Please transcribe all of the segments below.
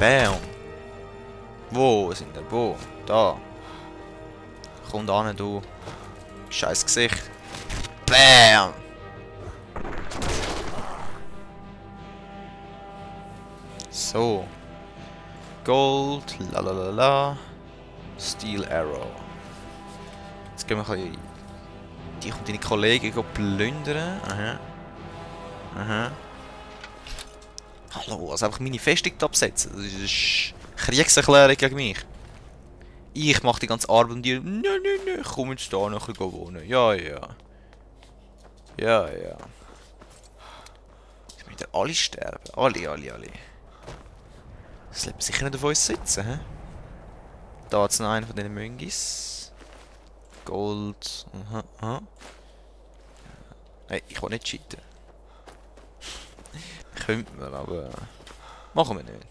Bam. Wo sind wir? Wo? Da. Komm da hin, du. Scheiß Gesicht. Bam. So. Gold. Lalalala. Steel Arrow. Jetzt gehen wir ein bisschen... Die und deine Kollegen plündern. Aha. Aha. Hallo, also einfach meine Festung absetzen. Das ist eine Kriegserklärung gegen mich. Ich mache die ganze Arbeit und dir. Nö, komm jetzt da nachher wohnen. Ja. Ja. Jetzt müssen alle sterben. Alle. Das lässt sicher nicht auf uns sitzen, hä? Da hat es noch einen von diesen Müngis. Gold. Aha. Hey, ich will nicht cheaten. Könnte man, aber... Machen wir nicht.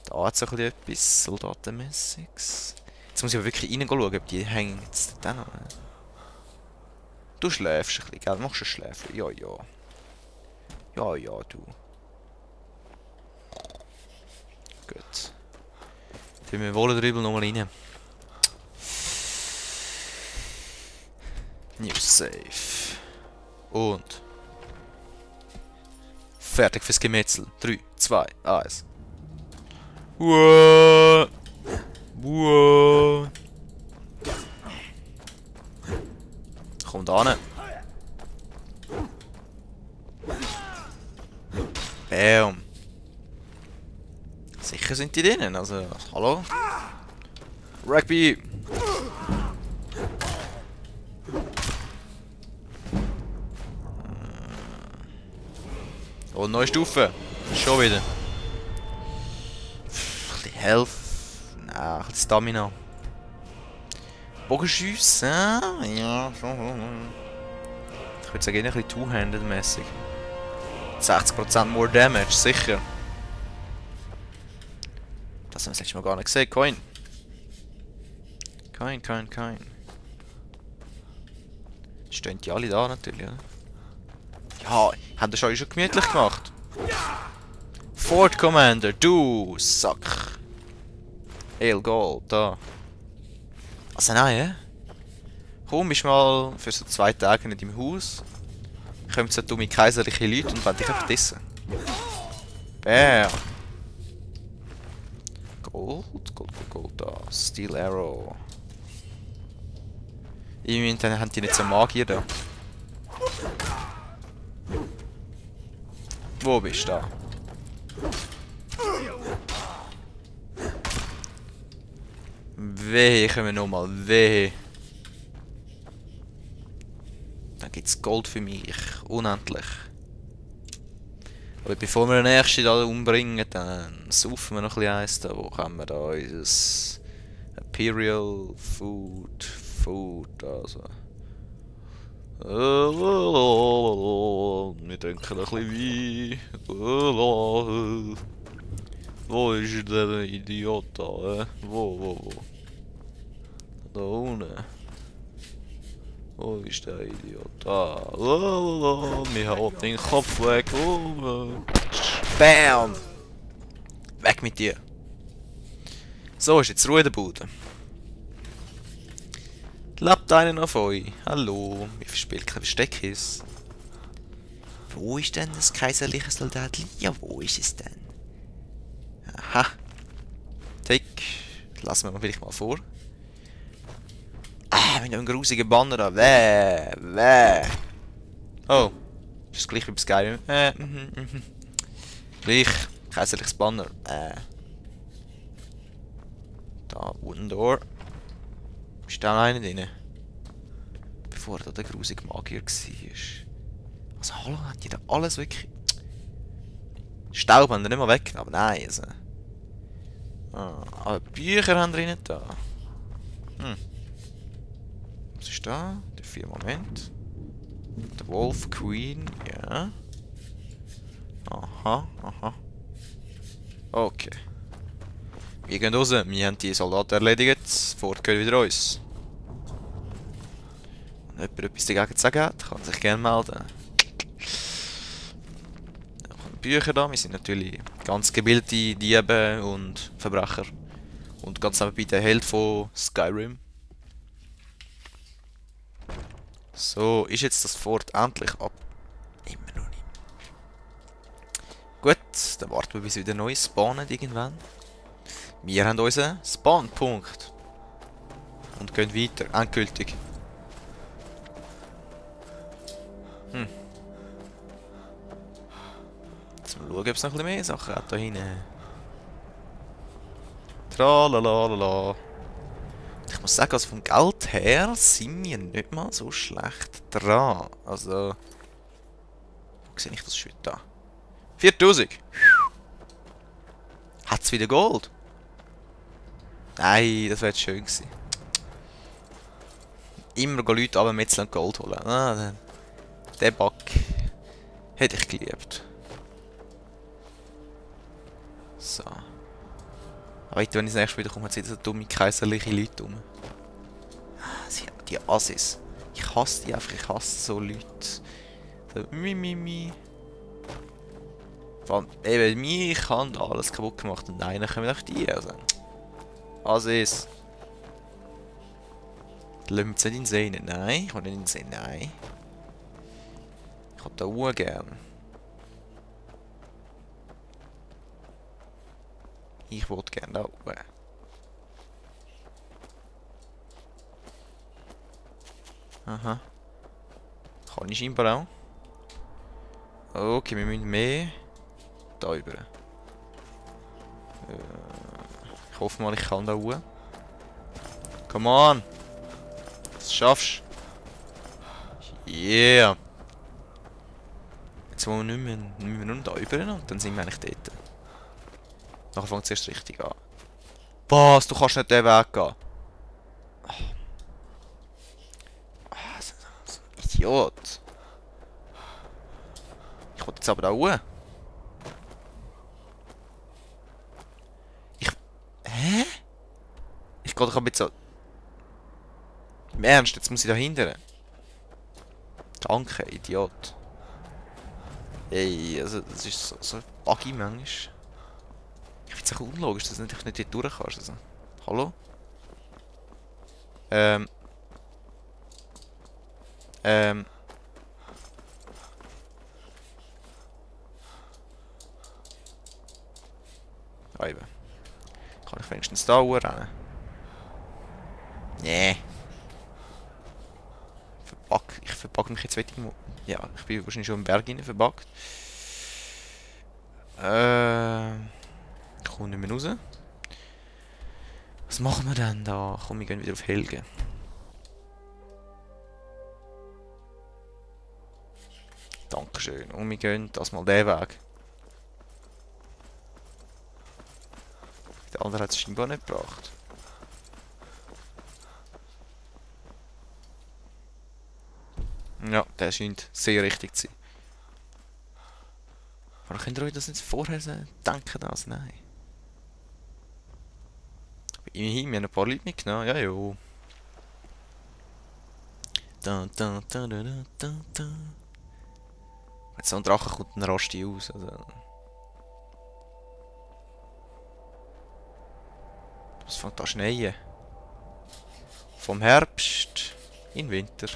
Da hat es ein bisschen etwas Soldatenmäßiges. Jetzt muss ich aber wirklich reinschauen, ob die hängen jetzt da noch. Du schläfst ein bisschen, gell? Machst du ein Schläfchen? Ja. Ja, du. Gut. Tun wir wohl drüber nochmal rein. New Save. Und... Fertig fürs Gemetzel. 3, 2, 1. Wow. Komm da hin. Bam. Sicher sind die drinnen, also, hallo? Rugby! Oh, neue Stufe. Schon wieder. Ein bisschen Health. Nein, ein bisschen Stamina. Bogenschüsse, ja. Ich würde sagen, ein bisschen Two-Handed-mäßig. 60% more Damage, sicher. Das haben wir das letzte Mal gar nicht gesehen. Coin. Stehen die alle da natürlich, oder? Ja, haben das schon gemütlich gemacht. Fort Commander, du Sack. Ale Gold, da. Also nein, komm, bist mal für so 2 Tage nicht im Haus. Kommen so dumme kaiserliche Leute und wollen dich einfach dissen. Bam. Gold, da. Steel Arrow. Irgendwie haben die nicht so Magier da. Wo bist du da? Wehe, können wir nochmal. Wehe. Dann gibt's Gold für mich. Unendlich. Aber bevor wir den nächsten da umbringen, dann saufen wir noch ein bisschen eins da. Wo haben wir da unser Imperial Food, also. Wir trinken ein bisschen Wein. Wo ist der Idiot da? Wo? Da unten. Wo ist der Idiot? Da. Mir haut den Kopf weg. Bam! Weg mit dir. So, ist jetzt Ruhe in der Bude. Lebt einer noch von euch? Hallo, ich verspiele kein Versteckis. Wo ist denn das kaiserliche Soldatli? Ja, wo ist es denn? Aha. Tick. Lassen wir mal vielleicht mal vor. Ah, mit einem grusigen Banner da. Weh. Oh. Das ist gleich wie bei Skyrim. Gleich. Kaiserliches Banner. Da, Wooden Door. Ist da einer drin? Bevor da der grusige Magier war. Also hallo, hat die da alles wirklich... Staub haben die nicht mal weg, aber nein, also... aber Bücher haben drin da. Was ist da? Der 4 Moment. Der Wolf Queen, ja. Aha. Okay. Wir gehen raus, wir haben die Soldaten erledigt, Fort gehört wieder uns. Wenn jemand etwas dagegen zu sagen hat, kann sich gerne melden. Bücher da. Wir sind natürlich ganz gebildete Diebe und Verbrecher. Und ganz nebenbei der Held von Skyrim. So, ist jetzt das Fort endlich ab? Immer noch nicht. Gut, dann warten wir, bis wieder neu spawnen irgendwann. Wir haben unseren Spawnpunkt. Und gehen weiter, endgültig. Jetzt mal schauen, ob es noch ein bisschen mehr Sachen hat da hinten. Tralalala. Ich muss sagen, also vom Geld her sind wir nicht mal so schlecht dran. Also... Wo sehe ich das schon da? 4000! Hat's wieder Gold? Nein, das wäre jetzt schön gewesen. Immer Leute runtermetzeln und Gold holen. Ah, den Bug hätte ich geliebt. So. Aber wenn ich das nächste Mal wieder komme, hat es so dumme kaiserliche Leute rum. Die Assis. Ich hasse die einfach, ich hasse so Leute. So, Vor allem, eben, mich haben alles kaputt gemacht und einer kommen auf die. Also. Assis. Lassen wir jetzt nicht in den See rein. Nein, ich will nicht in den See, nein. Ich hab da Uhr gern. Ich wollte gerne da oben. Aha. Kann ich scheinbar auch. Okay, wir müssen mehr da über. Ich hoffe mal, ich kann da oben. Come on! Das schaffst du. Yeah! Jetzt wollen wir nicht mehr nur da über und dann sind wir eigentlich dort. Nachher fängt es erst richtig an. Was? Du kannst nicht den Weg gehen. So ein Idiot. Ich will jetzt aber da hoch. Hä? Ich gehe doch ein bisschen so... Im Ernst, jetzt muss ich da hindern. Danke, Idiot. Ey, also das ist so buggy manchmal. Ich finde es auch unlogisch, dass du nicht hier durch kannst. Also. Hallo? Ah, eben. Kann ich wenigstens da rennen? Nee. Ich verpacke mich jetzt irgendwo. Ja, ich bin wahrscheinlich schon im Berg rein verbuggt. Ich komme nicht mehr raus. Was machen wir denn da? Komm, wir gehen wieder auf Helge. Dankeschön. Und wir gehen das mal den Weg. Der andere hat es scheinbar nicht gebracht. Ja, der scheint sehr richtig zu sein. Aber könnt ihr euch das nicht vorher denken? Also nein. Immerhin, wir haben ein paar Leute mitgenommen. Ja, jo. Wenn so ein Drache kommt, dann rast die aus. Also. Was fängt da schneien? Vom Herbst in den Winter.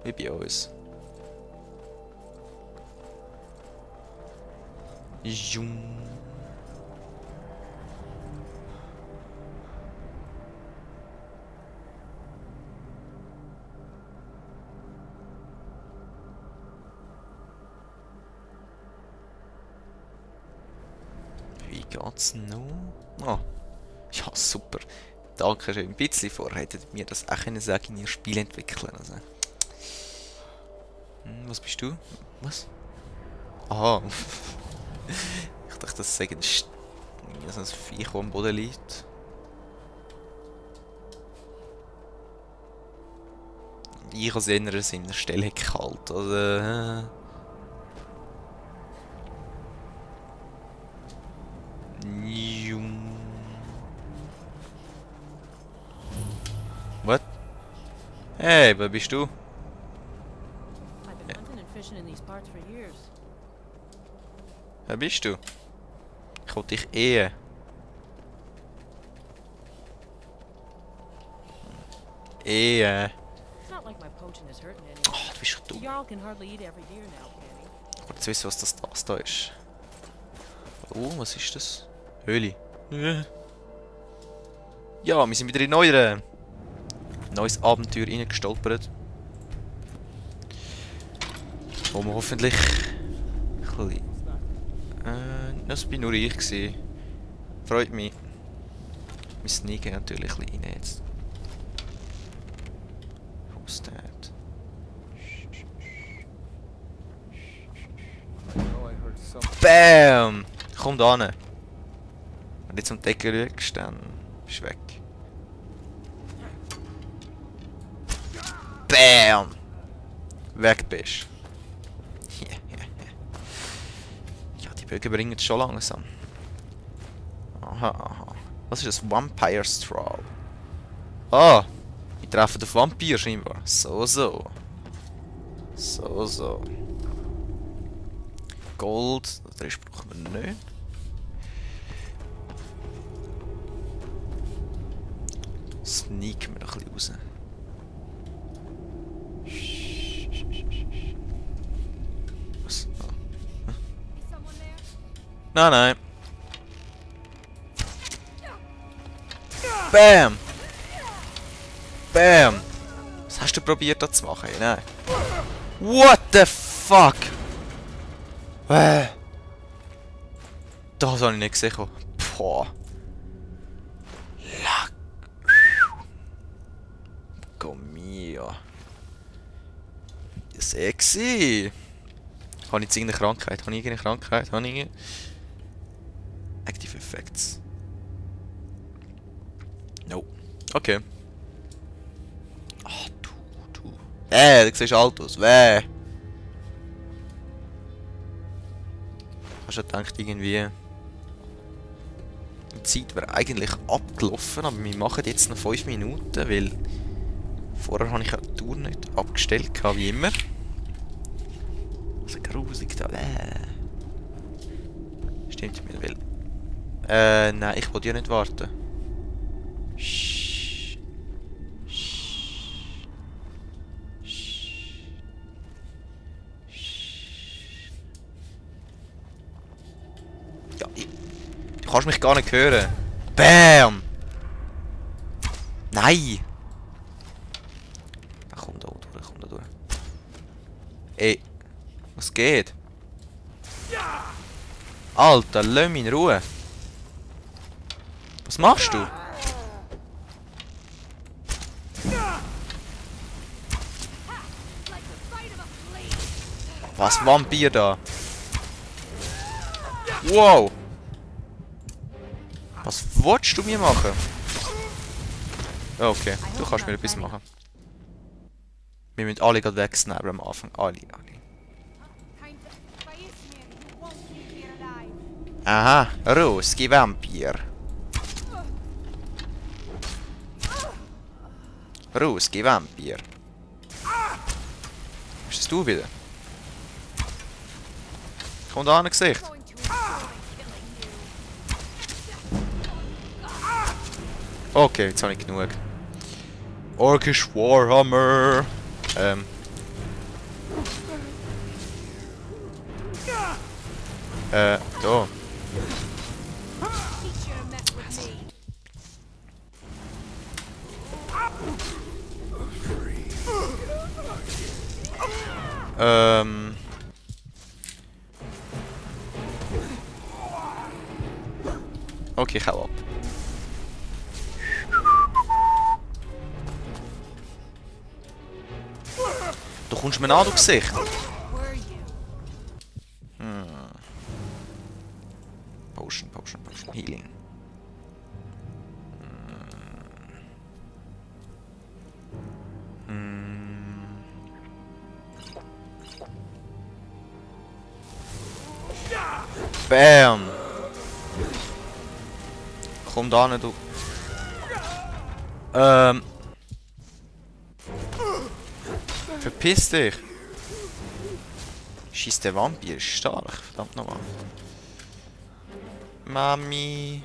Wie bei uns. Jung. Wie geht's noch? Ah, ja, super. Danke schön. Ein bisschen vorher hättet ihr mir das auch können sagen, in ihr Spiel entwickeln. Also. Was bist du? Was? Aha. Ich dachte, das sei ein Viech, das am Boden liegt. Ich als innerer Sinn der Stelle kalt. Also, What? Hey, wer bist du? Wer bist du? Ich will dich ehen. Ehen. Oh, du bist doch dumm. Ich will jetzt wissen, was das da ist. Oh, was ist das? Höhle. Ja, wir sind wieder in ein neues Abenteuer reingestolpert. Wo wir hoffentlich... das war nur ich gewesen. Freut mich. Wir sneaken natürlich ein bisschen rein jetzt. Who's that? Bam! Komm da hin. Wenn du zum Deckel schaust, dann bist du weg. Bam! Weg bist. Ja, die Bögen bringen es schon langsam. Aha, aha. Was ist das? Vampire Straw. Ah! Wir treffen auf Vampir scheinbar. So, so. So, so. Gold. Den Rest brauchen wir nicht. Sneaken wir noch ein bisschen raus. Was? Ah. Nein, nein. Bam! Bam! Was hast du probiert da zu machen? Nein. What the fuck? Das habe ich nicht gesehen. Boah. Lack. Komm mio. Sexy. Habe ich jetzt irgendeine Krankheit? Habe ich irgendeine Krankheit? Habe ich... Active Effects. No. Okay. Ach, du. Du siehst alt aus. Hast du gedacht, irgendwie... Die Zeit wäre eigentlich abgelaufen, aber wir machen jetzt noch 5 Minuten, weil... Vorher habe ich die Tour nicht abgestellt, wie immer. Also grusig da. Stimmt mir, will. Nein, ich will ja nicht warten. Ja, du kannst mich gar nicht hören. Bam! Nein! Komm da durch. Ey, was geht? Alter, lass mich in Ruhe. Was machst du? Was, Vampir da? Wow! Was willst du mir machen? Okay, du kannst mir etwas machen. Wir müssen alle gerade wegsnappen am Anfang. Alle. Aha, Ruski Vampir. Ruski Vampir. Ist das du wieder? Komm da an Gesicht. Okay, jetzt habe ich genug. Orkish Warhammer. Da. Okay, ich hau ab. Du kommst mir an, du Gesicht. Potion. Healing. Bam! Komm da nicht, du. Verpiss dich! Scheiss, der Vampir ist stark, verdammt nochmal. Mami.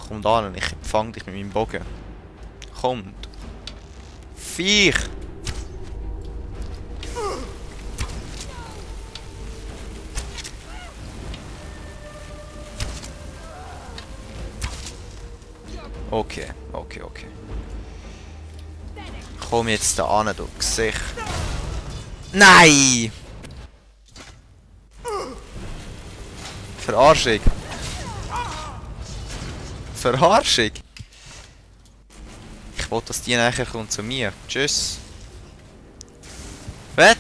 Komm da hin, ich empfang dich mit meinem Bogen. Kommt. Viech! Okay, okay, okay. Komm jetzt da an, du Gesicht. Nein! Verarschung. Verarschung. Ich wollte, dass die nachher kommt zu mir. Tschüss. Wett?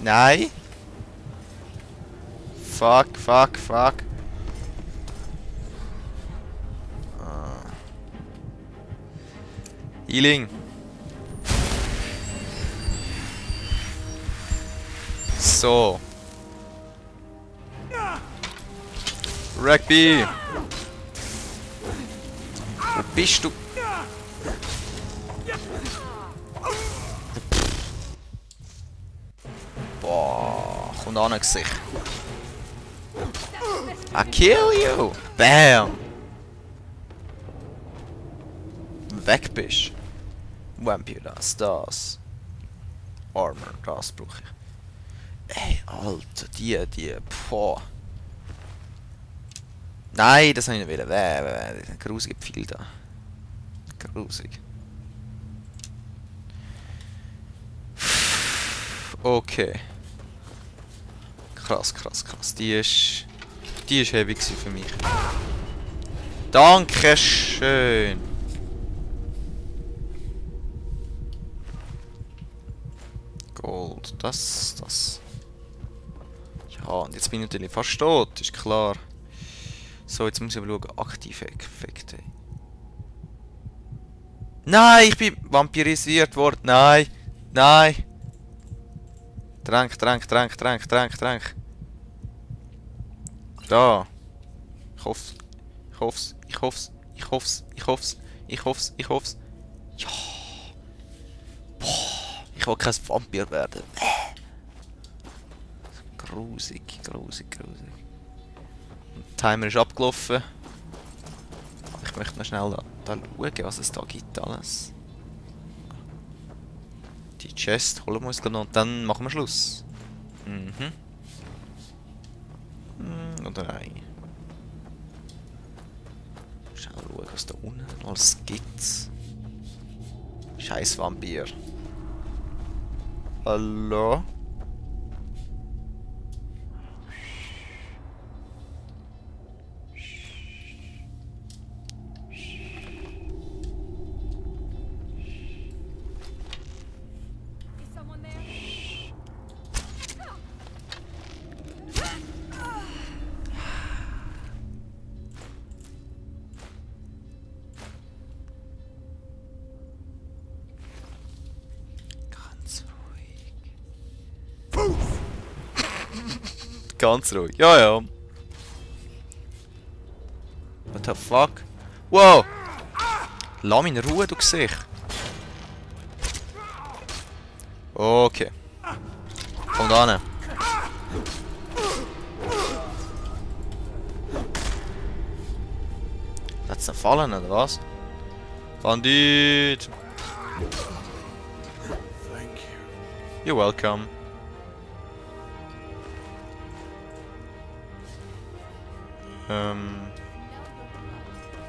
Nein. Fuck, fuck, fuck. Healing. So. Rugby. Wo bist du? Boah, kommt an Gesicht. I kill you. Bam. Weg bist. Vampire, das. Armor, das brauche ich. Ey, Alter, die, boah. Nein, das habe ich nicht wollen. Grusige Pfeil da. Grusig. Okay. Krass, krass, krass. Die ist heavy für mich. Dankeschön. Gold, das. Ja, und jetzt bin ich natürlich fast tot, ist klar. So, jetzt muss ich aber schauen, aktive Effekte. Nein, ich bin vampirisiert worden. Nein, nein. Trank. Da. Ich hoff's. Ja. Boah, ich will kein Vampir werden. Grusig. Der Timer ist abgelaufen. Ich möchte noch schnell da schauen, was es da gibt alles. Die Chest holen wir uns noch und dann machen wir Schluss. Oder nein. Schnell schauen, was da unten alles gibt. Scheiß Vampir. Hallo? Ganz ruhig. Ja. What the fuck? Wow! Lass mich in Ruhe, du Gesicht. Okay. Komm da hin. Lass ihn fallen, oder was? Bandit! You're welcome.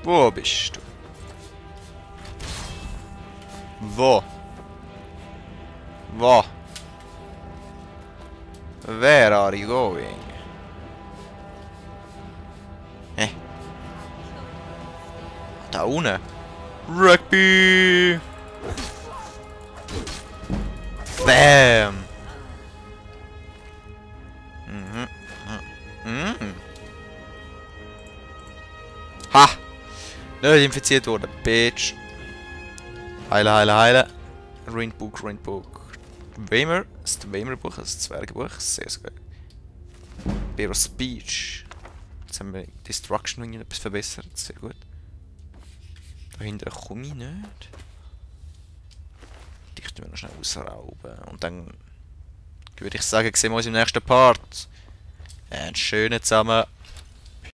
Wo bist du? Wo? Where are you going? Da unten? Rugby! Bam! Ha! Nicht infiziert worden, Bitch. Heile. Rindbook. Wamer. Das ist das Wamer-Buch, das Zwergenbuch. Sehr gut. Bear of Speech. Jetzt haben wir Destruction etwas verbessert. Sehr gut. Dahinter komme ich nicht. Dich tun wir noch schnell ausrauben. Und dann würde ich sagen, sehen wir uns im nächsten Part. Einen schönen zusammen.